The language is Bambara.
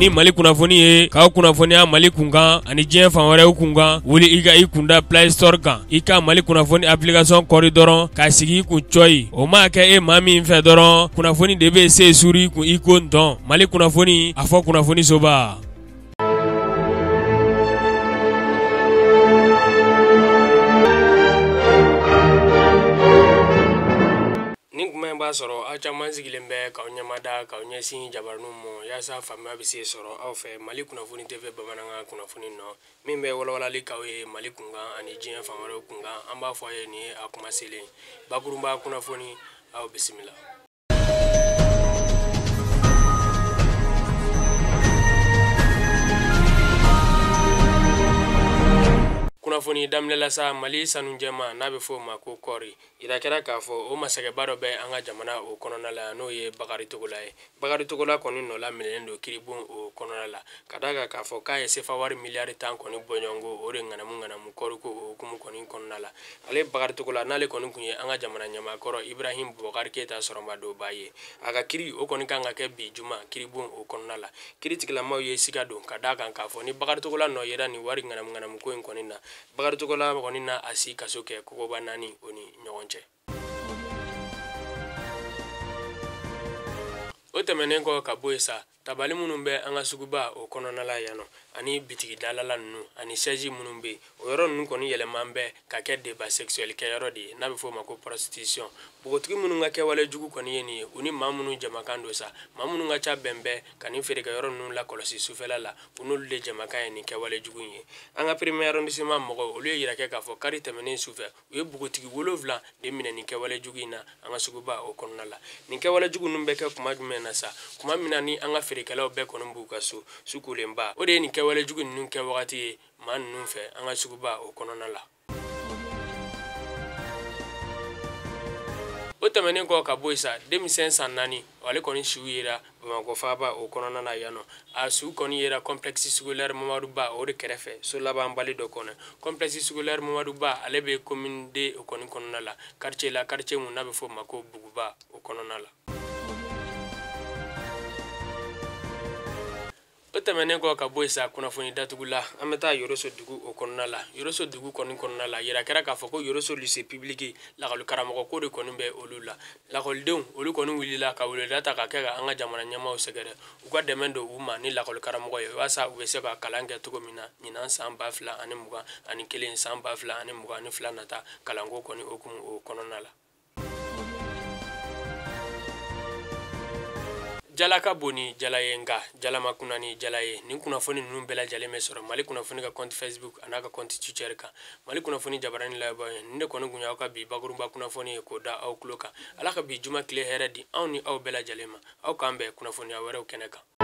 Ni Mali kunnafoni ye k'aw kunnafoniya Mali kunkan ani diɲɛ fan wɛrɛw kunkan, wuli i ka i kunda Play Store kan, i ka Mali kunnafoni application kɔri dɔrɔn k'a sigi i kun cɔyi. O maa kɛ e maa min fɛ dɔrɔn, kunnafoni de bɛ se suri i kun i ko ntɔn. Mali kunnafoni, a fɔ kunnafoni soba. Nin kuma in b'a sɔrɔ aw caman sigilen bɛ k'aw ɲɛmada k'aw ɲɛsin jabaraniw ma yaasa faamuya bɛ se sɔrɔ aw fɛ Mali kunnafoni TV bamanankan kunnafoni nɔ min bɛ walawalali k'aw ye Mali kunkan ani diɲɛ fan wɛrɛw kunkan. An b'a fɔ aw ye nin ye a kuma selen bakurunba kunnafoni, aw bisimila. Kunnafoni daminɛ la sa, Mali sanujɛma n'a bɛ fɔ o ma ko kɔɔri, yira kɛra k'a fɔ o masakɛba dɔ bɛ an ka jamana o kɔnɔna la, n'o ye Bakari Togola ye. Bakari Togola kɔni nɔ laminɛlen don kiribon o kɔnɔna la ka d'a kan k'a fɔ k'a ye sefa wari miliyari 10 kɔni bɔɲɔgɔnko o de ŋanamu ŋanamu kɔɔriko o hukumu kɔni kɔnɔna la. Ale Bakari Togola n'ale kɔni tun ye an ka jamana ɲɛmaakɔrɔ Ibrahim Boubacar Keita sɔrɔmadonba ye, a ka kiri o kɔni kan ka kɛ bi juma kiribon o kɔnɔna la. Kiritigilamaw ye siga don ka d'a kan k'a fɔ ni Bakari Togola nɔ yera nin wari ŋanamu ŋanamu ko in kɔni na, Bakari Togola kɔni na a si kaso kɛ kogoba 4 o ni ɲɔgɔn cɛ. O tɛmɛnen kɔ ka bɔ yen sa, tabali minnu bɛ an ka suguba o kɔnɔna la yan nɔ ani bitigi dalala ninnu ani sɛji minnu bɛ yen, o yɔrɔ ninnu kɔni yɛlɛman bɛ ka kɛ débat sexuel kɛyɔrɔ de ye n'a bɛ fɔ o ma ko prostitution. Npogotigi minnu ka kɛwale jugu kɔni ye nin ye, u ni maa minnu jamakan don sa, maa minnu ka ca bɛn bɛɛ ka nin feerekɛyɔrɔ ninnu lakɔlɔsi sufɛla la, u n'olu de jamakan ye nin kɛwale jugu in ye. An ka premier arrondissement mɔgɔw olu ye yira kɛ k'a fɔ kari tɛmɛnen sufɛ u ye npogotigi 7 de minɛ nin kɛwale jugu in na an ka suguba o kɔnɔna la. Nin kɛwale jugu ninnu bɛ kɛ kuma jumɛn na sa? Kuma min na ni an ka feerekɛlaw bɛɛ kɔni b'u ka so su kolenba, o de ye nin kɛwale jugu ninnu kɛ wagati ye maa ninnu fɛ an ka suguba o kɔnɔna la. O tɛmɛnen kɔ ka bɔ yen sa, denmisɛn san 4 ale kɔni su yera Bamakɔ faaba o kɔnɔna na yan nɔ. A su kɔni yera complexe scolaire Mamadu Ba o de kɛrɛfɛ so labanbali dɔ kɔnɔ. Complexe scolaire Mamadu Ba ale bɛ commune D o kɔni kɔnɔna la, quartier la, quartier mun n'a bɛ fɔ o ma ko Buguba o kɔnɔna la. O tɛmɛnen kɔ ka bɔ yen sa, kunnafoni datugu la, an bɛ taa Yoroso dugu o kɔnɔna la. Yoroso dugu kɔni kɔnɔna la, yira kɛra k'a fɔ ko Yoroso lycée public lakɔli karamɔgɔ ko de kɔni bɛ olu la. Lakɔlidenw olu kɔni wulila ka weleda ta ka kɛ ka an ka jamana ɲɛmaaw sɛgɛrɛ, u ka dɛmɛ don u ma ni lakɔli karamɔgɔ ye walasa u bɛ se ka kalan kɛ cogo min na ɲinan san 2021 san 2022 nata kalanko kɔni hukumu o kɔnɔna la. Jala ka bon ni jala ye, nka jala ma kunna ni jala ye. Nin kunnafoni ninnu bɛɛ lajɛlen bɛ sɔrɔ Mali kunnafoni ka compte Facebook a n'a ka compte Twitter kan. Mali kunnafoni jabarani labɛn ye nin de kɔni kun y'aw ka bi bakurunba kunnafoni ye k'o da aw tulo kan. Ala ka bi juma tile hɛrɛ di anw ni aw bɛɛ lajɛlen ma. Aw k'an bɛn kunnafoniya wɛrɛw kɛnɛ kan.